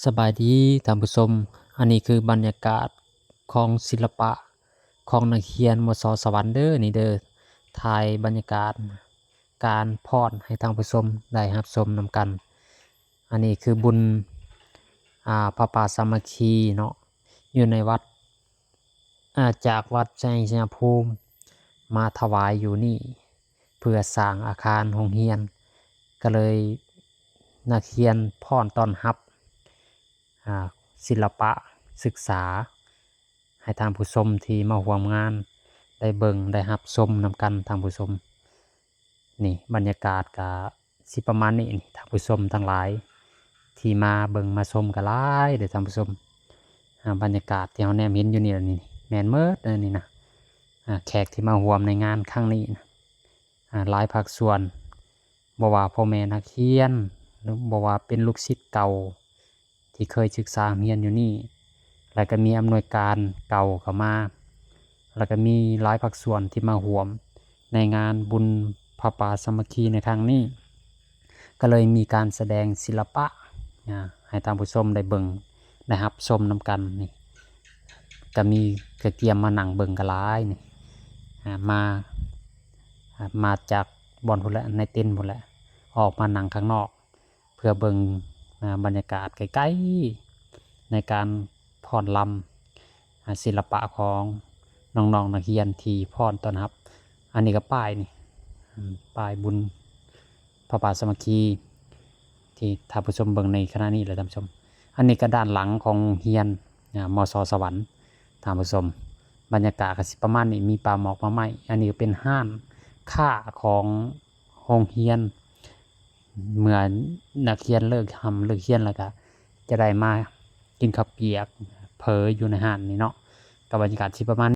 ສະບາຍດີທ່ານຜູ້ຊົມ, ອັນນີ້ຄືບັນຍາກາດຂອງສິລະປະຂອງນັກຮຽນ ມສ ສະຫວັນເດີ ນີ້ເດີ. ຖ່າຍບັນຍາກາດການຟ້ອນໃຫ້ທ່ານຜູ້ຊົມໄດ້ຮັບຊົມນຳກັນ. ອັນນີ້ຄືບຸນ ອ່າ ຜ້າປ່າສາມັກຄີເນາະ ຢູ່ໃນວັດ ອ່າ ຈາກວັດໄຊຍະພູມມາຖວາຍຢູ່ນີ້ ເພື່ອສ້າງອາຄານໂຮງຮຽນ, ກໍເລີຍນັກຮຽນຟ້ອນຕ້ອນຮັບ ອ່າ ສິລະປະສຶກສາ ໃຫ້ທ່ານຜູ້ຊົມທີ່ມາຮ່ວມງານໄດ້ເບິ່ງໄດ້ຮັບຊົມນຳກັນທ່ານຜູ້ຊົມ. ນີ້ບັນຍາກາດກະຊິປະມານນີ້ ນີ້ທ່ານຜູ້ຊົມທັງຫຼາຍທີ່ມາເບິ່ງມາຊົມກະຫຼາຍເດີທ່ານຜູ້ຊົມ. ອ່າ ບັນຍາກາດທີ່ເຮົາແນມເຫັນຢູ່ນີ້ລະ ນີ້ແມ່ນໝົດເດີນີ້ນະ. ອ່າ ແຂກທີ່ມາຮ່ວມໃນງານຄັ້ງນີ້ນະ ອ່າ ຫຼາຍພາກສ່ວນ ບໍ່ວ່າພໍ່ແມ່ນັກຮຽນ ຫຼື ບໍ່ວ່າເປັນລູກສິດເກົ່າ ທີ່ເຄີຍສຶກສາຮຽນຢູ່ນີ້ ແລະ ກໍມີອຳນວຍການເກົ່າເຂົ້າມາ ແລະ ກໍມີຫຼາຍພາກສ່ວນທີ່ມາຮ່ວມໃນງານບຸນຜ້າປ່າສາມັກຄີໃນຄັ້ງນີ້, ກໍເລີຍມີການສະແດງສິລະປະ ອາ ໃຫ້ທ່ານຜູ້ຊົມໄດ້ເບິ່ງໄດ້ຮັບຊົມນຳກັນ. ນີ້ກໍມີ ກໍກຽມມານັ່ງເບິ່ງກໍຫຼາຍນີ້ ອາ ມາ ອາ ມາຈາກບ່ອນພຸ້ນແຫຼະ ໃນເຕັນພຸ້ນແຫຼະ ອອກມານັ່ງຂ້າງນອກ ເພື່ອເບິ່ງ ອາ ບັນຍາກາດໃກ້ໆ ໃນການຟ້ອນລຳ ອາ ສິລະປະຂອງນ້ອງໆນັກຮຽນທີ່ຟ້ອນຕ້ອນຮັບ. ອັນນີ້ກໍປ້າຍນີ້ ອາ ປ້າຍບຸນຜ້າປ່າສາມັກຄີ ທີ່ທ່ານຜູ້ຊົມເບິ່ງໃນຂະນະນີ້ແຫຼະທ່ານຜູ້ຊົມ. ອັນນີ້ກໍດ້ານຫຼັງຂອງໂຮງຮຽນ ອາ ມສ ສະຫວັນ ທ່ານຜູ້ຊົມ. ບັນຍາກາດກໍຊິປະມານນີ້ ມີປ່າໝອກປ່າໄມ້. ອັນນີ້ກໍເປັນຮ້ານຄ້າຂອງ ໂຮງຮຽນ ເມື່ອນັກຮຽນເລີກຮ່ຳເລີກຮຽນແລ້ວກະຈະໄດ້ມາກິນເຂົ້າປຽກເຜີຢູ່ໃນຮ້ານນີ້ເນາະ. ກໍບັນຍາກາດຊິປະມານ